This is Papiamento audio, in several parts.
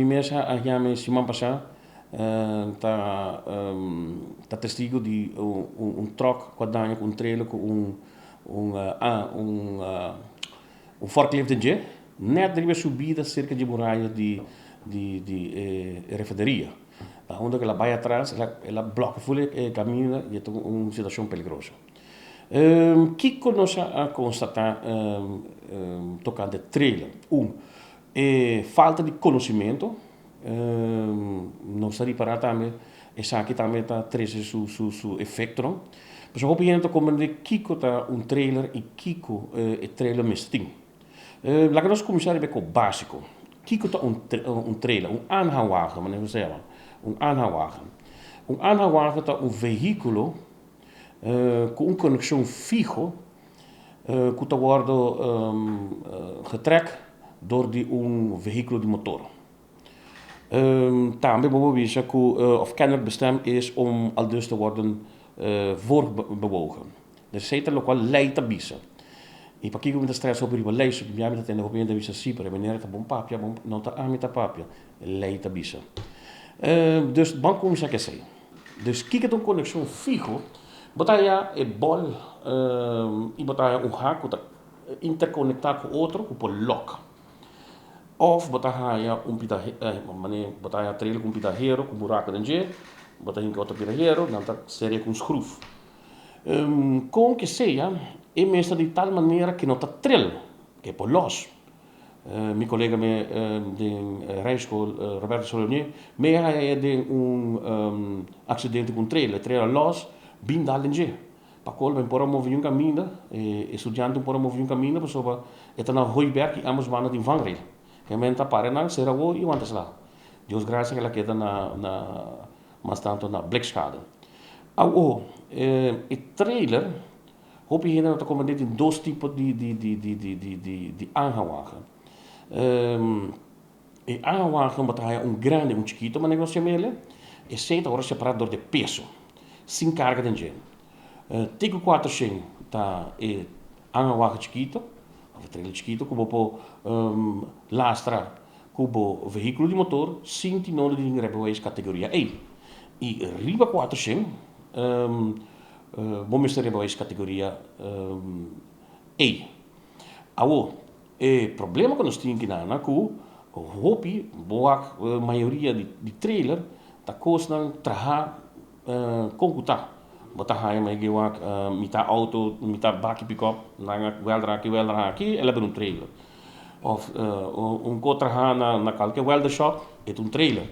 mes a yama siman pasá ta ta testigo di un truck ku a daña ku un trailer ku un un un un forklift den dje nèt riba e subida serka dje muraya di di di e refineria. Ta unda ku el a bai atras el a blòkia ful e kaminda i e ta un situashon peligroso. Kiko nos a konstatá tokante trailer? Un, e falta di konosimentu. Nos a ripará tambe esaki tambe ta trese su su su efektonan. Pasobra hopi hende ta komprendé kiko ta un trailer i kiko e trailer mester tin. Laga nos kuminsá riba e kos básiko. Kiko ta un un trailer? Un aanhangwagen, manera nos ta yama. Un aanhangwagen. Un aanhangwagen ta un vehíkulo ku un konekshon fiho ku ta wòrdu getrèk dor di un vehíkulo di motor. Tambe bo por bisa ku òf kennelijk bestemd is om aldus te worden voortbewogen. Dus esei ta lokual lei ta bisa. I pakiko mi ta strès hopi riba lei? Sopi mi ta tende hopi hende ta bisa si, pero e manera ta bon papia, bon no ta ami ta papia, lei ta bisa. Dus ban kuminsá ku esei. Dus kiko ta un konekshon fiho? Bo ta haña e bòl i bo ta haña un hak ku ta interkonektá ku otro ku por lòk. Òf bo ta haña un pida manera bo ta haña trailer ku un pida hero ku buraku den dje, bo ta hinka otro pida hero, nan ta seria ku un skruf. Kon ke sea, e mes ta di tal manera ke no ta tril, ke por lòs. Mi kolega me den rijschool, Roberto Solonier, me a haña den un aksidente ku un trailer. E trailer a lòs, bin dal den dje. Pa kolmo e por a move niun kaminda, e studiante no por a move niun kaminda pasobra e ta na Hooiberg i ambos banda tin vangrail. E men ta para nan, sera wou i wanta sla. Dios gracia ke el a keda na na mas tanto na blikschade. Awo, e trailer, hopi hende no ta comprende tin dos tipo di di di di di di di di aanhangwagen. E aanhangwagen bo ta haya un grandi, un chikito manera nos yam'ele, esei ta wòrdu separá dor di peso, sin karga den dje. Te ku kuatershen ta e aanhangwagen chikito, òf e trailer chikito ku bo por lastra ku bo vehíkulo di motor sin tin nodo di tin rijbewijs kategoria E. I riba kuatershen bo mester rijbewijs kategoria E. Awor, e problema ku nos tin kinan ku hopi, bo wak mayoria di trailer ta kosnan traha kon ku ta. Bo ta haña ma e wak mitá outo, mitá baki pikòp, nan a wèlder aki, wèlder aki, el a bira un trailer. Of un ko traha na kalke welder shop, e ta un trailer.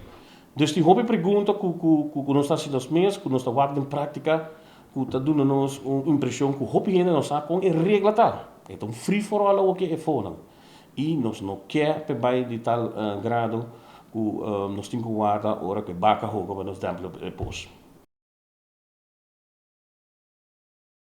Dus tin hopi pregunta ku ku ku nos ta hasi nos mes, ku nos ta wak den práktika, ku ta duna nos un impreshon ku hopi hende no sa kon e regla ta. E ta un free for all awoke e fonan. I nos no ke p'e bai di tal grado ku nos tin ku warda ora ku e baka hoga pa nos dèmpel e pos.